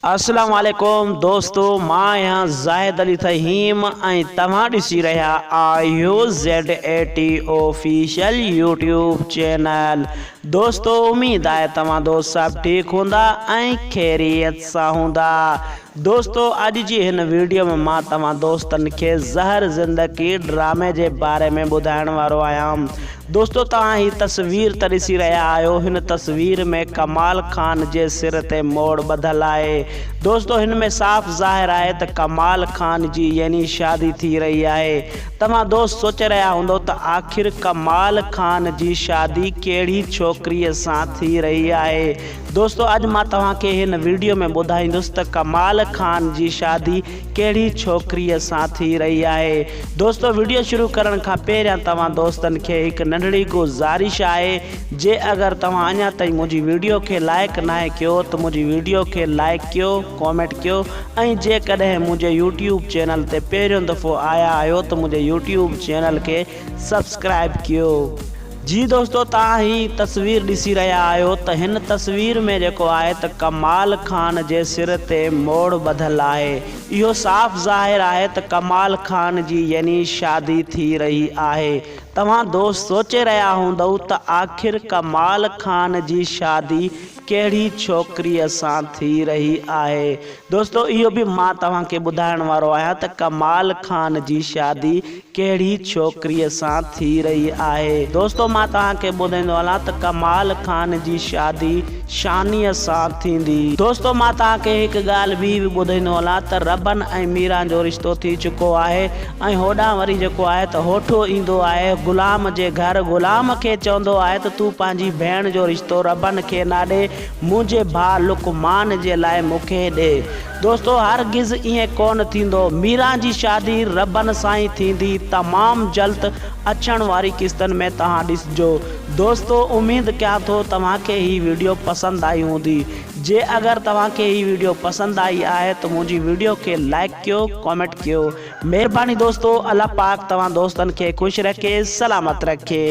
السلام عليڪم دوستو مان آهيان زاهد علي ٿهيم ۽ توهان ڏسي رهيا آهيو Z A T official YouTube channel دوستو اميد آهي توهان دوست سڀ ٺيڪ هوندا ۽ خيريت سان هوندا دوستو اڄ جي هن ويڊيو ۾ مان توهان دوستن کي زهر زندگي ڊرامي جي باري ۾ ٻڌائڻ وارو آهيان دوستو توهان هي تصوير ته ڏسي رهيا آهيو هن تصوير ۾ ڪمال خان جي سر تي موڙ ٻڌل آهي دوستو هن ۾ صاف ظاهر آهي ته ڪمال خان جي يعني شادي ٿي رهي آهي توهان دوست سوچي رهيا هوندو ته آخر ڪمال خان جي شادي ڪهڙي ڇوڪريء سان ٿي رهي آهي دوستو اڄ مان توهان کي هن ويڊيو ۾ ٻڌائيندس ته ڪمال خان جي شادي ڪهڙي ڇوڪريء سان ٿي رهي آهي. دوستو ويڊيو شروع ڪرڻ کان پهريان توهان دوستن کي هڪ ننڍڙي گذارش آهي جي اگر توهان اڃا تائين منهنجي ويڊيو کي لائيڪ ناهي ڪيو ته منهنجي ويڊيو کي لائيڪ ڪيو ڪامينٽ ڪيو ۽ جيڪڏهن منهنجي يوٽيوب چينل تي پهريون دفعو آيا آهيو ته منهنجي يوٽيوب چينل کي سبسڪرائيب ڪيو. جي دوستو توهان هي تصوير ڏسي رهيا آهيو ته هن تصوير ۾ جيڪو آهي ته ڪمال خان جي سر تي موڙ ٻڌل آهي اهو صاف ظاهر آهي ته ڪمال خان جي يعني شادي ٿي رهي آهي توهان دوست سوچي رهيا هوندؤ ته آخر ڪمال خان جي شادي ڪهڙي ڇوڪريء سان ٿي رهي آهي دوستو اهو به مان توهان کي ٻڌائڻ وارو آهيان ته ڪمال خان جي شادي ڪهڙي ڇوڪريء سان ٿي رهي آهي. دوستو مان توهان کي ٻڌائيندو هلان ته ڪمال خان جي شادي شانيء سان ٿيندي. دوستو مان توهان کي هڪ ڳالهه ٻي به ٻڌائيندو هلان ته ربن ۽ ميران جو رشتو ٿي چڪو آهي ۽ هوڏانهن وري جيڪو آهي ته هوٺو ايندو آهي غلام جي گهر غلام کي چوندو آهي ته تون پنهنجي ڀيڻ جو رشتو ربن کي نه ڏي منهنجي ڀاء لقمان جي لاء مون کي ڏي. دوستو هرگز ائين ڪونه ٿيندو. ميران جي شادي ربن سان ئي ٿيندي. تمام جلد اچڻ واري قسطن ۾ توهان ڏسجو. دوستو اميد ڪيان ٿو توهان کي هي وڊيو پسند آئي هوندي. جي اگر توهان کي هي وڊيو پسند آئي آهي ته منهنجي وڊيو کي لائيڪ ڪيو ڪامينٽ ڪيو. مهرباني دوستو الله پاڪ توهان دوستن کي خوش رکي سلامت رکي.